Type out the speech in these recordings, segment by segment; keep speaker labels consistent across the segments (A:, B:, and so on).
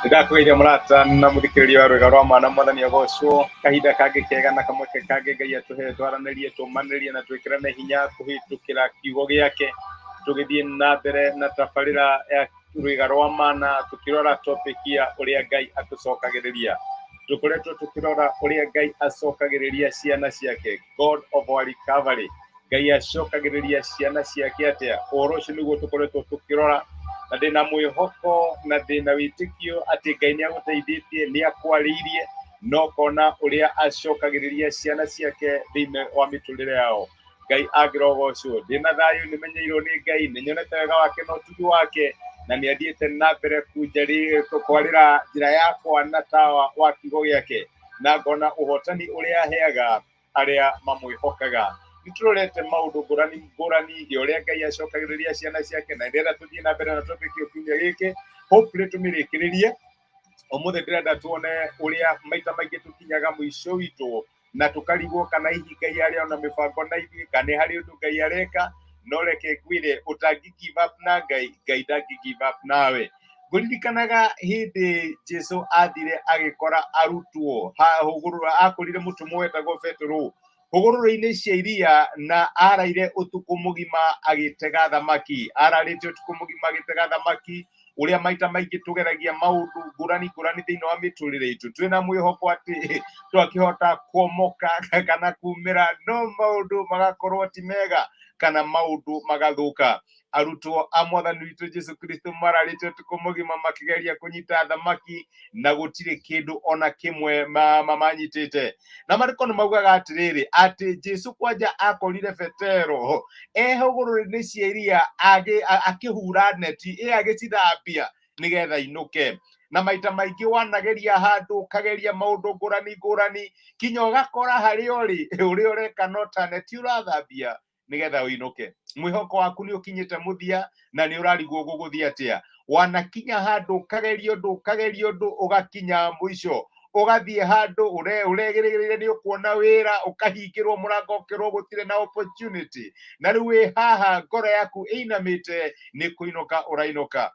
A: Nĩndakũgeithia mũrata na mũthikĩrĩria wa rwĩga rwa mana. Mwathani agocwo. Kahinda kangĩ kega na kamweke kangĩ Ngai atũhe twaranĩrie, tũmanĩrie na twĩkĩrane hinya kũhĩtũkĩra kiugo gĩake, tũgĩthiĩ na mbere na tabarĩra ya rwĩga rwa mana, tũkĩrora topic ya ũrĩa Ngai atũcokagĩrĩria. Tũkoretwo tũkĩrora ũrĩa Ngai acokagĩrĩria ciana ciake, God of our recovery. Ngai acokagĩrĩria ciana ciake atĩa? Ũhoro ũcio nĩguo tũkoretwo tũkĩrora, na ndĩna mwĩhoko na ndĩna wĩtĩkio atĩ Ngai nĩ agũteithĩtie, nĩ akwarĩirie na ũkona ũrĩa acokagĩrĩria ciana ciake thĩinĩ wa mĩtũrĩre yao. Ngai angĩrogocwo. Ndĩna thayũ, nĩmenyeirwo nĩ Ngai, nĩnyonete wega wake na ũtugi wake, na nĩ athiĩte na mbere kwarĩra njĩra yakwa na tawa wa kiugo gĩake, na ngona ũhotani ũrĩa aheaga arĩa mamwĩhokaga. Nĩ tũrorete maũndũ ngũrani ngũrani ya ũrĩa Ngai acokagĩrĩria ciana ciake, na ndĩrenda tũthiĩ na mbere na topic ĩyo kiumia gĩkĩ, hopefully tũmĩrĩkĩrĩrie. Ũmũthĩ ndĩrenda tuone ũrĩa maita maingĩ tũkinyaga mũico witũ na tũkarigwo kana hihi Ngai arĩ ona mĩbango na ithuĩ, kana nĩ harĩ ũndũ Ngai areka. No reke ngwĩre, ũtangĩ give up na Ngai, Ngai ndangĩ give up nawe. Ngũririkanaga hĩndĩ Jesu athire agĩkora arutwo hũgũrũra, akorire mũtũmwo wetagwo Petero hũgũrũrũ-inĩ cia iria, na araire ũtukũ mũgima agĩtega thamaki. Ararĩte ũtukũ mũgima agĩtega thamaki. Ũrĩa maita maingĩ tũgeragia maũndũ ngũrani ngũrani thĩinĩ wa mĩtũrĩre itũ, twĩna mwĩhoko atĩ twakĩhota kuomoka kana kumĩra, no maũndũ magakorwo ti mega kana maũndũ magathũka. Arutwo a Mwathani witũ Jesu Kristo mararĩte ũtukũ mũgima makĩgeria kũnyita thamaki, na gũtirĩ kĩndũ ona kĩmwe manyitĩte. Na marĩko nĩ maugaga atĩrĩrĩ, atĩ Jesu kwanja akorire Petero e hũgũrũrũ-inĩ cia iria akĩhura neti ĩ agĩcithambia nĩgetha inũke. Na maita maingĩ wanageria handũ, ũkageria maũndũ ngũrani ngũrani, kinya ũgakora harĩa ũrĩ, ũrĩa ũreka no ta neti ũrathambia nĩgetha ũinũke. Mwĩhoko waku nĩ ũkinyĩte mũthia na nĩ ũrarigwo gũgũthiĩ atĩa. Wanakinya handũ ũkageria ũndũ, ũkageria ũndũ, ũgakinya mũico, ũgathiĩ handũ ũregĩrĩire nĩ ũkuona wĩra, ũkahingĩrwo mũrango, ũkerwo gũtirĩ na opportunity, na rĩu wĩ haha ngoro yaku ĩinamĩte nĩ kũinũka ũrainũka.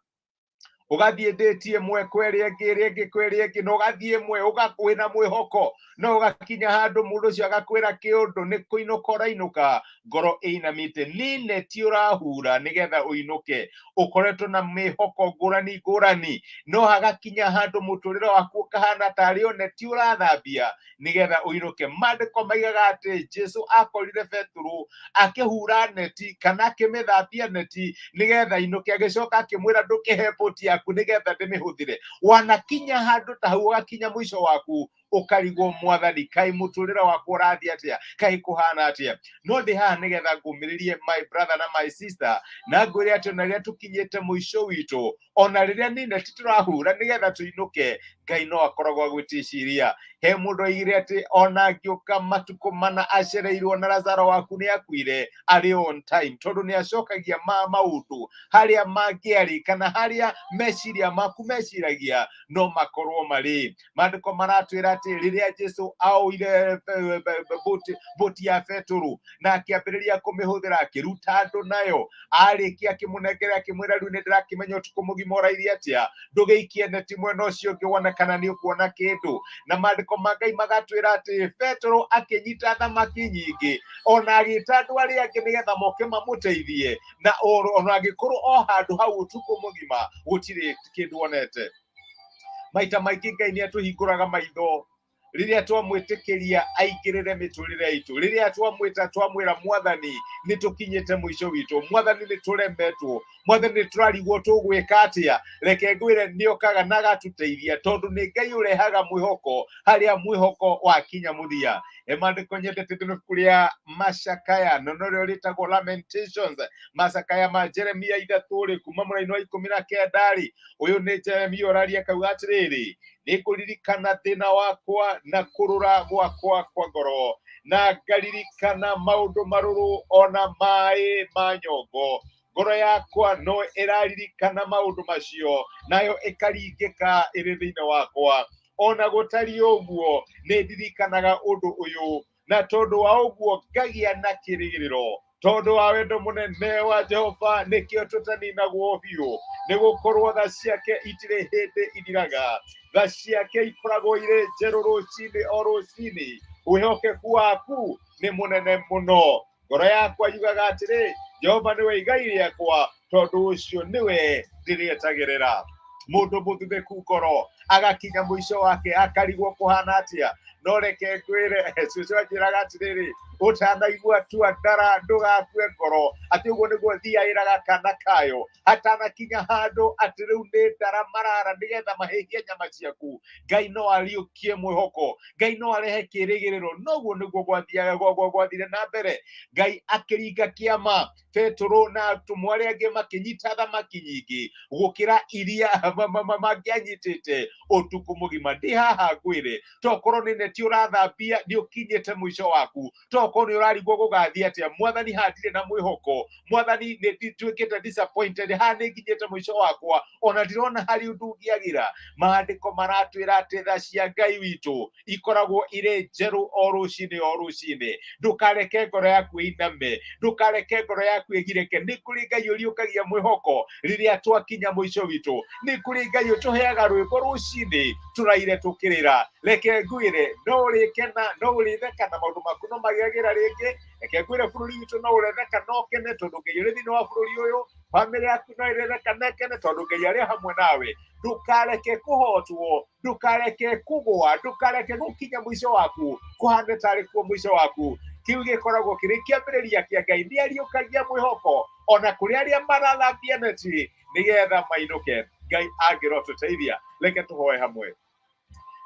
A: Ũgathiĩ ndĩti ĩmwe kwa ĩrĩa ĩngĩ, ĩrĩa ĩngĩ kwa ĩrĩa ĩngĩ, na ũgathiĩ ĩmwe wĩna mwĩhoko, no ũgakinya handũ mũndũ ũcio agakwĩra kĩũndũ, nĩ kũinũka ũrainũka ngoro ĩinamĩte, nĩ neti ũrahura nĩgetha ũinũke. Ũkoretwo na mĩhoko ngũrani ngũrani, no hagakinya handũ mũtũrĩre waku ũkahana tarĩ o neti ũrathambia nĩgetha ũinũke. Maandĩko maigaga atĩ Jesu akorire Petero akĩhura neti kana akĩmĩthambia neti nĩgetha inũke, agĩcoka akĩmwĩra, "Ndũkĩhe mbũti yaku nĩgetha ndĩmĩhũthĩre." Wanakinya handũ ta hau, ũgakinya mũico waku, ũkarigwo, "Mwathani, kaĩ mũtũrĩre wakwa ũrathiĩ atĩa? Kaĩ kũhana atĩa?" No ndĩ haha nĩgetha ngũmĩrĩrie, my brother na my sister, na ngwĩre atĩ ona rĩrĩa tũkinyĩte mũico witũ, ona rĩrĩa nĩ neti tũrahura nĩgetha tũinũke, Ngai no akoragwo agwĩticiria. He mũndũ oigire atĩ ona angĩũka matukũ mana acereirwo na Lazaro waku nĩ akuire, arĩ on time, tondũ nĩ acokagia maũndũ harĩa mangĩarĩ kana harĩa meciria maku meciragia no makorwo marĩ. Maandĩko maratwĩra atĩ rĩrĩa Jesu aoire bũti ya Petero na akĩambĩrĩria kũmĩhũthĩra, akĩruta andũ nayo, arĩkia akĩmũnengera, akĩmwĩra, "Rĩu nĩ ndĩrakĩmenya ũtukũ mũgima ũrairie atĩa, ndũgĩikie neti mwena ũcio ũngĩ wone kana nĩ ũkuona kĩndũ." Na maandĩko ma Ngai magatwĩra atĩ Petero akĩnyita thamaki nyingĩ, ona agĩta andũ arĩa angĩ nĩgetha moke mamũteithie, na ona angĩkorwo o handũ hau ũtukũ mũgima gũtirĩ kĩndũ onete. Maita maingĩ Ngai nĩ atũhingũraga maitho rĩrĩa twamwĩtĩkĩria aingĩrĩre mĩtũrĩre itũ, rĩrĩa twamwĩta, twamwĩra, "Mwathani, nĩ tũkinyĩte mũico witũ. Mwathani, nĩ tũremetwo. Mwathani, nĩ tũrarigwo tũgwĩka atĩa." Reke ngwĩre, nĩ okaga na agatũteithia, tondũ nĩ Ngai ũrehaga mwĩhoko harĩa mwĩhoko wakinya mũthia. Maandĩko nyendete thĩinĩ ibuku rĩa Macakaya, na norĩo rĩtagwo Lamentations, Macakaya ma Jeremia 3 rĩ, kuma mũraini wa 19 rĩ, ũyũ nĩ Jeremia ũraria, akauga atĩrĩrĩ, "Nĩ ngũririkana thĩna wakwa na kũrũra gwakwa kwa ngoro, na ngaririkana maũndũ marũrũ ona maĩ ma nyongo. Ngoro yakwa no ĩraririkana maũndũ macio, nayo ĩkaringĩka ĩrĩ thĩinĩ wakwa. Ona gũtariĩ ũguo, nĩ ndirikanaga ũndũ ũyũ, na tondũ wa ũguo ngagĩa na kĩrĩgĩrĩro." Tondũ wa wendo mũnene wa Jehova nĩkĩo tũtaninagwo biũ, nĩ gũkorwo tha ciake itirĩ hĩndĩ ithiraga. Tha ciake ikoragwo irĩ njerũ rũcinĩ o rũcinĩ, wĩhokeku waku nĩ mũnene mũno. Ngoro yakwa yugaga atĩrĩ, Jehova nĩwe igai rĩakwa, tondũ ũcio nĩwe ndĩrĩetagĩrĩra. Mũndũ mũthuthĩku ngoro agakinya mũico wake akarigwo kũhana atĩa. No reke ngwĩre, cũcũ anjĩraga atĩrĩrĩ, ũtanaigua tua ndara ndũgakue ngoro, atĩ ũguo nĩguo thiaĩraga kana kayo hatanakinya handũ atĩ rĩu nĩ ndara marara nĩgetha mahĩhie nyama ciaku. Ngai no ariũkie mwĩhoko, Ngai no arehe kĩrĩgĩrĩro. Noguo nĩguo gwathiaga gwathire na mbere. Ngai akĩringa kĩama, Petũrũ na atũmwo arĩa angĩ makĩnyita thamaki nyingĩ gũkĩra iria mangĩanyitĩte ũtukũ mũgima. Ndĩ haha ngwĩre, tokorwo nĩ neti ũrathambia nĩ ũkinyĩte mũico waku, tokorwo nĩ ũrarigwo gũgathiĩ atĩa. Mwathani, haha ndirĩ na mwĩhoko, Mwathani nĩ nduĩkĩte disappointed, haha nĩ nginyĩte mũico wakwa, ona ndirona harĩ ũndũ ũngĩagĩra. Maandĩko maratwĩra atĩ tha cia Ngai witũ ikoragwo irĩ njerũ o rũcinĩ o rũcinĩ. Ndũkareke ngoro yaku ĩiname, ndũkareke ngoro yaku ĩgirĩke. Nĩ kũrĩ Ngai ũriũkagia mwĩhoko rĩrĩa twakinya mũico witũ. Nĩ kũrĩ Ngai ũtũheaga rwĩmbo rũcinĩ tũraire tũkĩrĩra. Reke ngwĩre, no ũrĩkena, no ũrĩtheka, na maũndũ maku no magĩagĩra rĩngĩ. Reke ngwĩre, bũrũri witũ no ũretheka na ũkene tondũ Ngai ũrĩ thĩinĩ wa bũrũri ũyũ. Bamĩrĩ yaku no ĩretheka na ĩkene tondũ Ngai arĩ hamwe nawe. Ndũkareke kũhotwo, ndũkareke kũgũa, ndũkareke gũkinya mũico waku kũhane tarĩ kuo mũico waku. Kĩu gĩkoragwo kĩrĩ kĩambĩrĩria kĩa Ngai. Nĩ ariũkagia mwĩhoko ona kũrĩ arĩa marathambia neti nĩgetha mainũke. Ngai angĩrotũteithia. Reke tũhoe hamwe.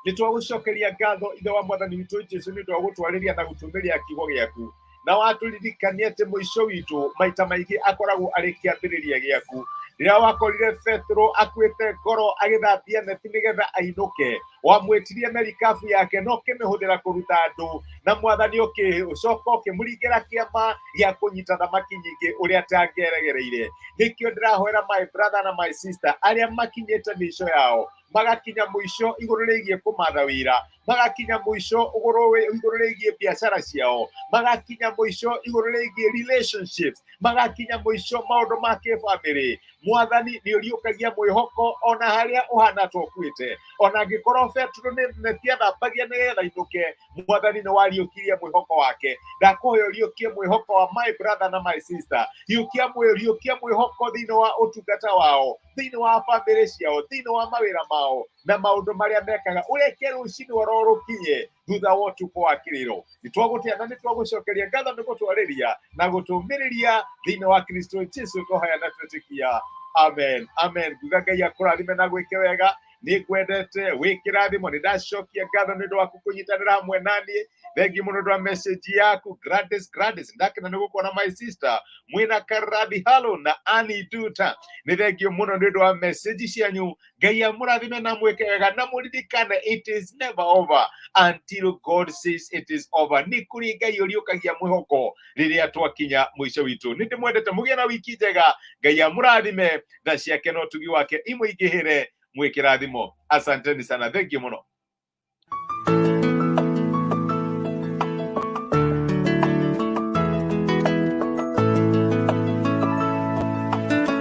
A: Nĩ twagũcokeria ngatho, Ithe wa Mwathani witũ Jesu, nĩ ũndũ wa gũtwarĩria na gũtũmĩria kiugo gĩaku, na watũririkania atĩ mũico witũ maita maingĩ akoragwo arĩ kĩambĩrĩria gĩaku. Rĩrĩa wakorire Petero akuĩte ngoro agĩthambia neti nĩgetha ainũke, wamwĩtirie merikabu yake na ũkĩmĩhũthĩra kũruta andũ, na Mwathani ũkĩcoka ũkĩmũringĩra kĩama gĩa kũnyita thamaki nyingĩ ũrĩa atangĩeregereire. Nĩkĩo ndĩrahoera my brother na my sister arĩa makinyĩte mĩico yao, magakinya mũico igũrũ rĩgiĩ kũmatha wĩra, magakinya mũico igũrũ rĩgiĩ biacara ciao, magakinya mũico igũrũ rĩgiĩ relationships, magakinya mũico maũndũ ma kĩbamĩrĩ. Mwathani, nĩ ũriũkagia mwĩhoko ona harĩa ũhana ta ũkuĩte. Ona angĩkorwo Petero nĩ netiathambagia nĩgetha ainũke, Mwathani nĩ wariũkirie mwĩhoko wake. Ndakũhoya ũriũkie mwĩhoko wa my brother na my sister. Riũkia mwĩhoko thĩinĩ wa ũtungata wao, thĩinĩ wa bamĩrĩ ciao, thĩinĩ wa mawĩra mao na maũndũ marĩa mekaga. Ũreke rũcinĩ oro rũkinye thutha wa ũtukũ wa kĩrĩro. Nĩ twagũtĩa na nĩ twagũcokeria ngatho nĩ gũtwarĩria na gũtũmĩrĩria thĩinĩ wa Kristo Jesu twahoya na twetĩkia. Amen, amen. Nguga Ngai akũrathime na gwĩke wega. Nĩ ngwendete, wĩ kĩrathimo. Nĩ ndacokia ngatho nĩ ũndũ waku kũnyitanĩra hamwe naniĩ. Thengi mũno ũndũ wa message yaku, Gladys. Gladys, ndakena nĩ gũkuona my sister mwĩna Karathi Halo na Annie Duta. Nĩ thengio mũno nĩ ũndũ wa message cianyu. Ngai amũrathime na mwĩke wega, na mũririkane it is never over until God says it is over. Nĩ kũrĩ Ngai ũriũkagia mwĩhoko rĩrĩa twakinya mũico witũ. Nĩ ndĩmwendete, mũgĩe na wiki njega. Ngai amũrathime, tha ciake na ũtugi wake imũingĩhĩre. Mwĩ kĩrathimo. Asanteni sana, thank you mũno.